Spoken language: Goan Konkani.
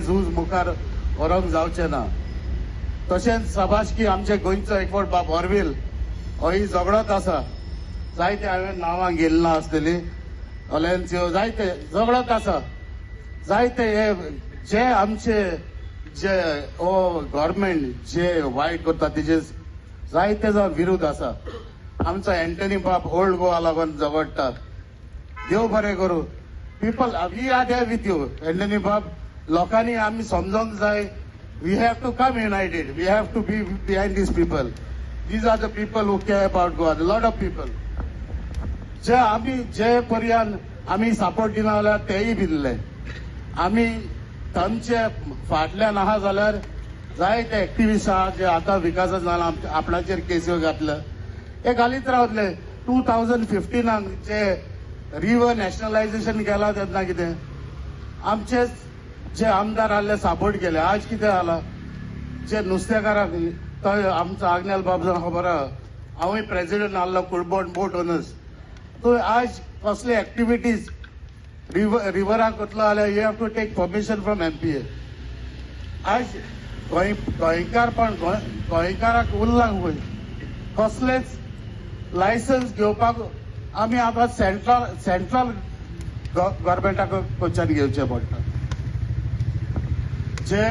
झूज मुखार व्हरूंक जावचें ना. तशेंच सभाशकी आमचे गोंयचो एक फावट बाब ऑर्विल होय झगडत आसा. जायते हांवें नांवां घेतली ना आसतली, अलेन्सियो जायते झगडत आसा. जायते हे जे आमचे जे हो गव्हर्मेंट जे वायट करता तेजे जायते जाण विरुद्ध आसा. आमचो एंटनी बाब ओल्ड गोवा लागून झगडटा. देव बरें करूं. People, we are there with you, Antony बाब. लोकांनी आमी समजोंक जाय, we have to come united, we have to be behind these people. These are the people who care about Goa, lot of people. जे आमी जे पर्यंत आमी सपोर्ट दिना जाल्यार तेय दिल्ले. आमी तांचे फाटल्यान आहा जाल्यार जायते एक्टिविस्ट आहा जे आतां विकासा जाला आपणाचेर केस्यो घातल्या, हे घालीत रावतले. 2015 जे रिवर नॅशनलायझेशन केला तेन्ना कितें आमचे जे आमदार आहले सपोर्ट केले. आज कितें जाला, जे नुस्तेकारांक तो आमचो आग्नेल बाब जावन खबर आहा, हांवूय प्रेसिडेंट आहलो कुळबोण बोट ओनर्स. तो आज कसले एक्टिविटीज रिवराक करतलो जाल्यार you have to take permission from MPA. आज गोंय गोंयकारपण गोंयकाराक उरलां खंय? कसलेच लायसन्स घेवपाक आमी आतां सेंट्रल गव्हर्मेंटा कडच्यान घेवचें पडटा जे.